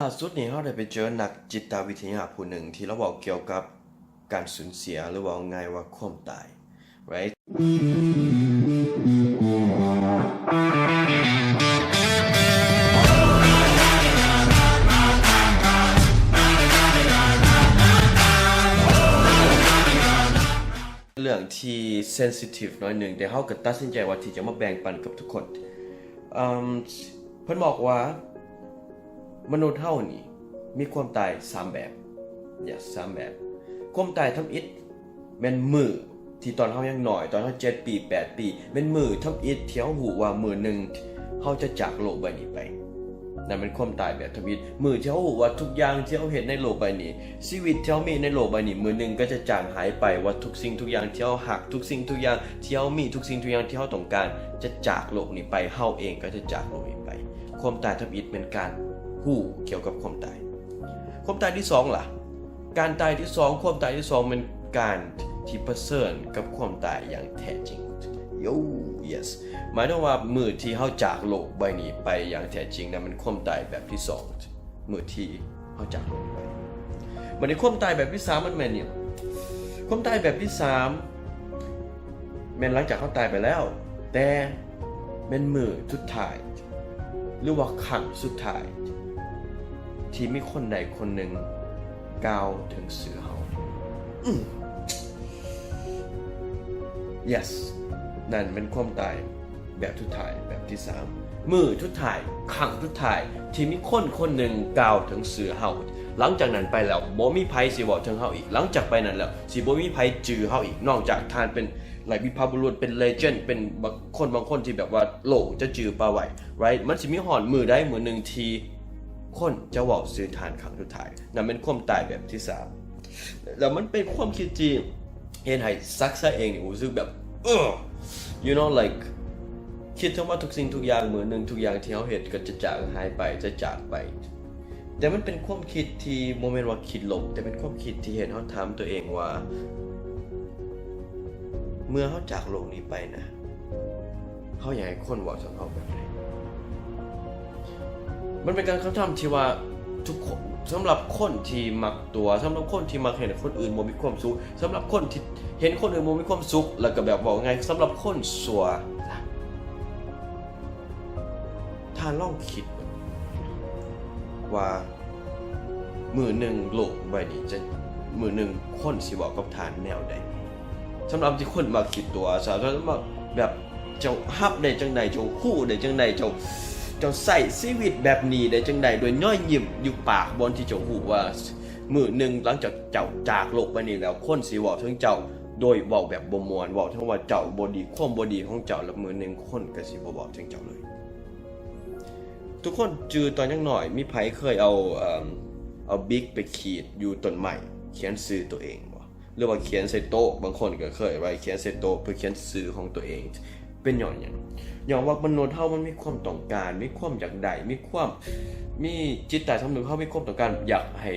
ລ່າສຸດນີ້ເຮົາໄດ້ໄປເຈີນັກຈິດຕະວິທະຍາຜູ້ໜຶ່ງ ທີ່ລາວເວົ້າກ່ຽວກັບການສູນເສຍ ຫຼື ເວົ້າງ່າຍວ່າຄວາມຕາຍ right? ເລື່ອງທີ່ sensitive ໜ້ອຍໜຶ່ງ, ແຕ່ເຮົາກໍຕັດສິນໃຈວ່າທີ່ຈະມາແບ່ງປັນກັບທຸກຄົນ. ເອີ່ມ ເພິ່ນບອກວ່າ ມະນຸດເຮົານີ້ມີຄວາມຕາຍສາມແບບ. Yes ສາມແບບ. ຄວາມຕາຍທຳອິດແມ່ນມື້ທີ່ຕອນເຮົາຍັງນ້ອຍ, ຕອນເຮົາເຈັດປີ ແປດປີ, ແມ່ນມື້ທຳອິດທີ່ເຮົາຮູ້ວ່າມື້ໜຶ່ງເຮົາຈະຈາກໂລກໃບນີ້ໄປ. ນັ້ນແມ່ນຄວາມຕາຍແບບທຳອິດ. ມື້ທີ່ເຮົາຮູ້ວ່າທຸກຢ່າງທີ່ເຮົາເຮັດໃນໂລກໃບນີ້, ຊີວິດທີ່ເຮົາມີໃນໂລກໃບນີ້, ມື້ໜຶ່ງກໍຈະຈາງຫາຍໄປ, ວ່າທຸກສິ່ງທຸກຢ່າງທີ່ເຮົາຮັກ, ທຸກສິ່ງທຸກຢ່າງທີ່ເຮົາມີ, ທຸກສິ່ງທຸກຢ່າງທີ່ເຮົາຕ້ອງການ ຈະຈາກໂລກນີ້ໄປ, ເຮົາເອງກໍຈະຈາກໂລກນີ້ໄປ. ຄວາມຕາຍທຳອິດແມ່ນການຮູ້ກ່ຽວກັບຄວາມຕາຍ. ຄວາມຕາຍທີສອງລະ? ການຕາຍທີສອງ, ຄວາມຕາຍທີສອງແມ່ນການທີ່ປະເຊີນກັບຄວາມຕາຍຢ່າງແທ້ຈິງ. Yo, yes. ໝາຍເຖິງວ່າມື້ທີ່ເຮົາຈາກໂລກໃບນີ້ໄປຢ່າງແທ້ຈິງ, ນັ້ນແມ່ນຄວາມຕາຍແບບທີສອງ. ມື້ທີ່ເຮົາຈາກໂລກໄປ. ບັດນີ້ຄວາມຕາຍແບບທີສາມມັນແມ່ນຫຍັງ? ຄວາມຕາຍແບບທີສາມແມ່ນຫຼັງຈາກເຮົາຕາຍໄປແລ້ວ, ແຕ່ແມ່ນມື້ສຸດທ້າຍ ຫຼືວ່າຄັ້ງສຸດທ້າຍ ທີ່ມີຄົນໃດຄົນໜຶ່ງກ່າວເຖິງຊື່ເຮົາ. ອືມ yes, ນັ້ນແມ່ນຄວາມຕາຍ ແບບສຸດທ້າຍ, ແບບທີສາມ ມື້ສຸດທ້າຍ, ຄັ້ງສຸດທ້າຍທີ່ມີຄົນຄົນໜຶ່ງກ່າວເຖິງຊື່ເຮົາ. ຫຼັງຈາກນັ້ນໄປແລ້ວ ບໍ່ມີໃຜຊິເວົ້າເຖິງເຮົາອີກ. ຫຼັງຈາກໄປນັ້ນແລ້ວ ຊິບໍ່ມີໃຜຈື່ເຮົາອີກ, ນອກຈາກທ່ານເປັນ like ວິພາບຸລຸດ, ເປັນ legend, ເປັນບາງຄົນບາງຄົນທີ່ແບບວ່າໂລກຈະຈື່ປາໄວ້, right? ມັນຊິມີຮອດມື້ໃດມື້ໜຶ່ງທີ່ຄົນຈະເວົ້າຊື່ທ່ານຄັ້ງສຸດທ້າຍ. ນັ້ນແມ່ນຄວາມຕາຍແບບທີສາມ. ແລ້ວມັນເປັນຄວາມຄິດທີ່ ເຮັດໃຫ້ສັກສະເອງນີ້ຮູ້ສຶກແບບ ເອີ you know, like ຄິດເຖິງວ່າທຸກສິ່ງທຸກຢ່າງ ມື້ໜຶ່ງທຸກຢ່າງທີ່ເຮົາເຮັດກໍຈະຈາງຫາຍໄປ, ຈະຈາກໄປ. ແຕ່ມັນເປັນຄວາມຄິດທີ່ບໍ່ແມ່ນວ່າຄິດລົບ, ແຕ່ເປັນຄວາມຄິດທີ່ເຮັດເຮົາຖາມຕົວເອງວ່າ ເມື່ອເຮົາຈາກໂລກນີ້ໄປນະ ເຮົາຢາກໃຫ້ຄົນເວົ້າເຖິງເຮົາແບບໃດ? ມັນເປັນການຄຳຖາມທີ່ວ່າທຸກຄົນ, ສຳລັບຄົນທີ່ມັກຕົວະ, ສຳລັບຄົນທີ່ມັກເຮັດໃຫ້ຄົນອື່ນບໍ່ມີຄວາມສຸກ, ສຳລັບຄົນທີ່ເຫັນຄົນອື່ນບໍ່ມີຄວາມສຸກ, ແລ້ວກໍແບບເວົ້າງ່າຍ, ສຳລັບຄົນຊົ່ວ, ທ່ານລອງຄິດເບິ່ງວ່າ ມື້ໜຶ່ງໂລກໃບນີ້ຈະ, ມື້ໜຶ່ງຄົນຊິເວົ້າກັບທ່ານແນວໃດ? ສຳລັບທີ່ຄົນມັກຂີ້ຕົວະ, ສຳລັບແບບເຈົ້າຮັບໄດ້ຈັ່ງໃດ, ເຈົ້າຮູ້ໄດ້ຈັ່ງໃດ, ເຈົ້າ, ເຈົ້າໃຊ້ຊີວິດແບບນີ້ໄດ້ຈັ່ງໃດ, ໂດຍຍ້ອຍຍິ້ມຢູ່ປາກ, ບ່ອນທີ່ເຈົ້າຮູ້ວ່າມື້ໜຶ່ງຫຼັງຈາກເຈົ້າຈາກໂລກໃບນີ້ແລ້ວ, ຄົນຊິເວົ້າເຖິງເຈົ້າໂດຍເວົ້າແບບບໍ່ມ່ວນ, ເວົ້າເຖິງວ່າເຈົ້າບໍ່ດີ, ຄວາມບໍ່ດີຂອງເຈົ້າ, ແລ້ວມື້ໜຶ່ງຄົນກໍຊິບໍ່ເວົ້າເຖິງເຈົ້າເລີຍ. ທຸກຄົນຈື່ຕອນຍັງນ້ອຍ, ມີໃຜເຄີຍເອົາ, ເອີ່ມ, ເອົາບິກໄປຂີດຢູ່ຕົ້ນໄມ້, ຂຽນຊື່ຕົວເອງບໍ່? ຫຼືວ່າຂຽນໃສ່ໂຕະ, ບາງຄົນກໍເຄີຍໄວ້ຂຽນໃສ່ໂຕະເພື່ອຂຽນຊື່ຂອງຕົວເອງ. ເປັນຍ້ອນຫຍັງ? ຍ້ອນວ່າມະນຸດເຮົາມັນມີຄວາມຕ້ອງການ, ມີຄວາມຢາກໄດ້, ມີຄວາມ, ມີຈິດໃຕ້ສຳນຶກ, ເຮົາມີຄວາມຕ້ອງການຢາກໃຫ້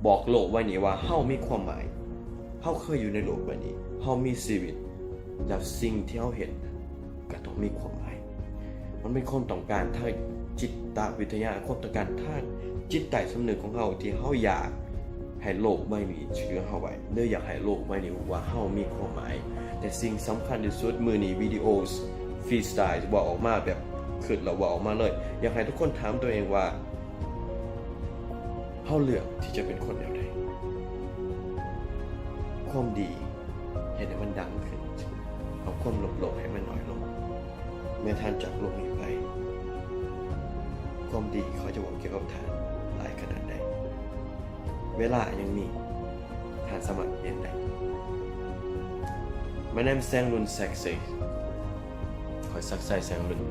ບອກໂລກໃບນີ້ວ່າເຮົາມີຄວາມໝາຍ. ເຮົາເຄີຍຢູ່ໃນໂລກໃບນີ້, ເຮົາມີຊີວິດ, ແລ້ວສິ່ງທີ່ເຮົາເຮັດກໍຕ້ອງມີຄວາມໝາຍ. ມັນເປັນຄວາມຕ້ອງການທາງຈິດຕະວິທະຍາ, ຄວາມຕ້ອງການທາງຈິດໃຕ້ສຳນຶກຂອງເຮົາ ທີ່ເຮົາຢາກໃຫ້ໂລກໃບນີ້ຈື່ເຮົາໄວ້, ຫຼື ຢາກໃຫ້ໂລກໃບນີ້ຮູ້ວ່າເຮົາມີຄວາມໝາຍ. ແຕ່ສິ່ງສຳຄັນທີ່ສຸດ, ມື້ນີ້ວິດີໂອ freestyle ເວົ້າອອກມາແບບຄິດແລ້ວເວົ້າອອກມາເລີຍ, ຢາກໃຫ້ທຸກຄົນຖາມຕົວເອງວ່າ ເຮົາເລືອກທີ່ຈະເປັນຄົນແນວໃດ? ຄວາມດີເຮັດໃຫ້ມັນດັງຂຶ້ນ, ເອົາຄວາມລົບໆໃຫ້ມັນໜ້ອຍລົງ. ເມື່ອທ່ານຈາກໂລກນີ້ໄປ, ຄວາມດີເຂົາຈະເວົ້າກ່ຽວກັບທ່ານຫຼາຍຂະໜາດໃດ? ເວລາຍັງມີ, ທ່ານສາມາດປ່ຽນໄດ້. My name is ແສງລຸນ Sexy. ຂ້ອຍ ສັກໄຊ ແສງລຸນ.